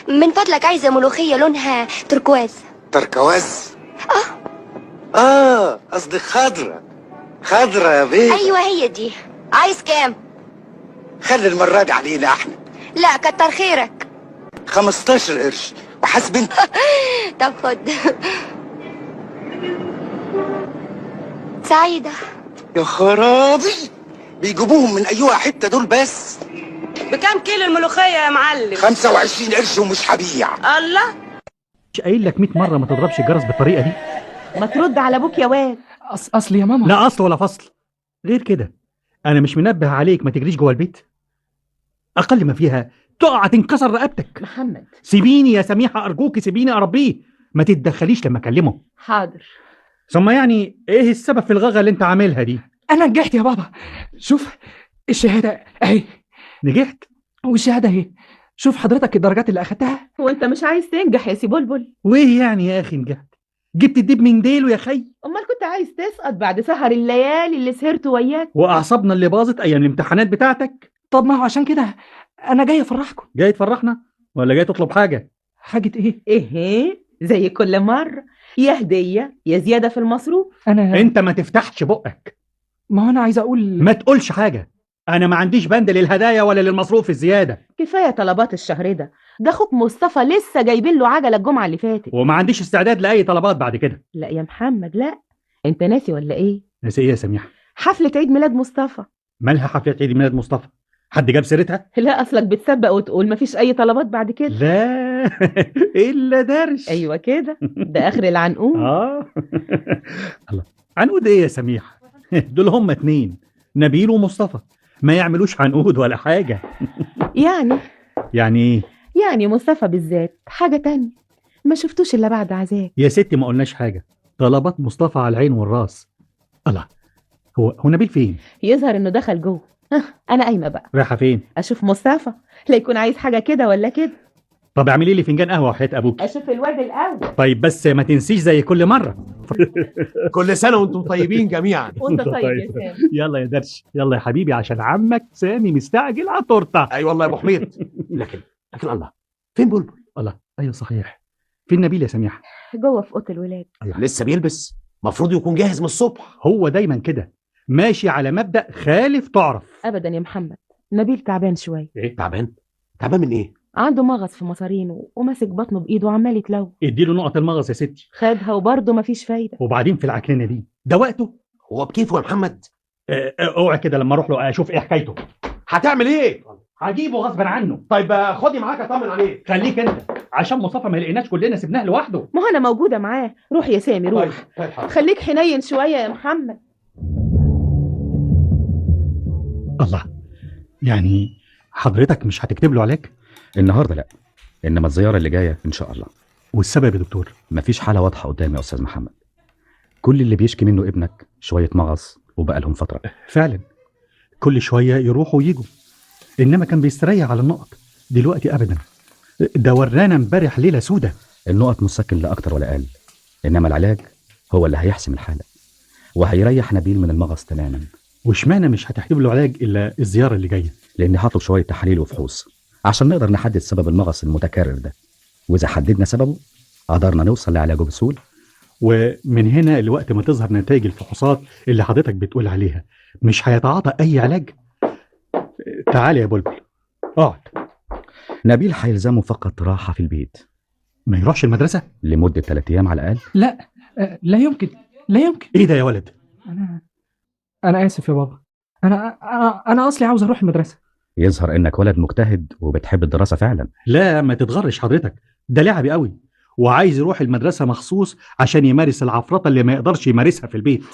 من فضلك عايزه ملوخية لونها تركواز. تركواز؟ اه قصدك خضرة. خضرة يا بيه. ايوه هي دي. عايز كام؟ خلي المرة دي علينا احنا. لا كتر خيرك. 15 قرش وحاسب انت. طب خد. سعيدة. يا خرابي، بيجيبوهم من ايوه حتة دول. بس بكام كيلو الملوخية يا معلم؟ 25 قرش ومش هبيع. الله، مش قايل لك 100 مرة ما تضربش الجرس بالطريقة دي؟ ما ترد على ابوك يا واد. اصل يا ماما. لا اصل ولا فصل. غير كده انا مش منبه عليك ما تجريش جوه البيت؟ اقل ما فيها تقع تنكسر رقبتك. محمد سيبيني يا سميحة ارجوكي، سيبيني اربيه، ما تتدخليش لما اكلمه. حاضر. ثم يعني ايه السبب في الغغه اللي انت عاملها دي؟ انا نجحت يا بابا، شوف الشهادة اهي. نجحت؟ والشهادة اهي، شوف حضرتك الدرجات اللي اخدتها. وانت مش عايز تنجح يا سي بلبل؟ وايه يعني يا اخي نجحت؟ جبت الدب من ديله يا خي. امال كنت عايز تسقط بعد سهر الليالي اللي سهرته وياك واعصابنا اللي باظت ايام الامتحانات بتاعتك؟ طب ما هو عشان كده انا جاي افرحكم. جاي تفرحنا ولا جاي تطلب حاجة؟ حاجة ايه؟ ايه زي كل مرة، يا هديه يا زيادة في المصروف. انا انت ما تفتحش بقك. ما هو انا عايز اقول. ما تقولش حاجة، انا ما عنديش بند للهدايا ولا للمصروف الزيادة. كفاية طلبات الشهر ده، ده اخوك مصطفى لسه جايبين له عجله الجمعة اللي فاتت. وما عنديش استعداد لاي طلبات بعد كده. لا يا محمد لا، انت ناسي ولا ايه؟ ناسي ايه يا سميحة؟ حفلة عيد ميلاد مصطفى. مالها حفلة عيد ميلاد مصطفى؟ حد جاب سيرتها؟ لا اصلك بتسبق وتقول مفيش اي طلبات بعد كده. لا الا درش. ايوه كده، ده اخر العنقود. اه الله، عنقود ايه يا سميحة؟ دول هم اتنين، نبيل ومصطفى، ما يعملوش عنقود ولا حاجة. يعني ايه؟ يعني مصطفى بالذات حاجة تانية ما شفتوش الا بعد عذاب. يا ستي ما قلناش حاجة، طلبات مصطفى على العين والراس. الله، هو نبيل فين؟ يظهر انه دخل جوه. انا قايمة بقى. رايحة فين؟ اشوف مصطفى، لا يكون عايز حاجة كده ولا كده. طب اعملي لي فنجان قهوة وحياه ابوك. اشوف الواد الاول. طيب بس ما تنسيش زي كل مرة. كل سنة وانتم طيبين جميعا. وانت طيب يا سامي. يلا يا درش، يلا يا حبيبي عشان عمك سامي مستعجل على التورتة. ايوه والله يا ابو حميد. لكن الله، فين بلبل؟ الله، ايوه صحيح، فين نبيل يا سميحة؟ جوه في اوضة الولاد. لسه بيلبس؟ مفروض يكون جاهز من الصبح. هو دايما كده ماشي على مبدأ خالف تعرف. ابدا يا محمد، نبيل تعبان شوية. ايه تعبان؟ تعبان من ايه؟ عنده مغص في مصارينه وماسك بطنه بايده وعمال يتلو. اديله نقط المغص يا ستي. خدها وبرضه مفيش فايده. وبعدين في العكننه دي ده وقته؟ هو بكيفه يا محمد؟ اوعى كده لما اروح له اشوف ايه حكايته. هتعمل ايه؟ هجيبه غصب عنه. طيب خدي معاك اطمن عليه. خليك انت عشان مصطفى ما يلاقيناش كلنا سيبناه لوحده. ما هو انا موجودة معاه. روح يا سامي روح. طيب خليك حنين شوية يا محمد. الله، يعني حضرتك مش هتكتب له علاج؟ النهارده لا، انما الزيارة اللي جاية ان شاء الله. والسبب يا دكتور؟ مفيش حاله واضحة قدامي يا استاذ محمد. كل اللي بيشكي منه ابنك شوية مغص وبقى لهم فترة. فعلا كل شوية يروحوا ويجوا، انما كان بيستريح على النقط. دلوقتي ابدا، ده ورانا امبارح ليلة سودة. النقط مسكن لا اكتر ولا اقل، انما العلاج هو اللي هيحسم الحالة وهيريح نبيل من المغص تماما. واشمعنى مش هتكتب له علاج الا الزيارة اللي جاية؟ لاني هطلب شوية تحاليل وفحوص عشان نقدر نحدد سبب المغص المتكرر ده، واذا حددنا سببه قدرنا نوصل لعلاجه بسهولة. ومن هنا لوقت ما تظهر نتائج الفحوصات اللي حضرتك بتقول عليها مش هيتعاطى اي علاج؟ تعال يا بلبل اقعد. نبيل هيلزمه فقط راحة في البيت، ما يروحش المدرسة لمدة 3 ايام على الاقل. لا لا يمكن، لا يمكن. ايه ده يا ولد؟ انا اسف يا بابا، انا اصلي عاوز اروح المدرسة. يظهر انك ولد مجتهد وبتحب الدراسة فعلا. لا ما تتغرش حضرتك، ده لعبي قوي وعايز يروح المدرسة مخصوص عشان يمارس العفرطه اللي ما يقدرش يمارسها في البيت.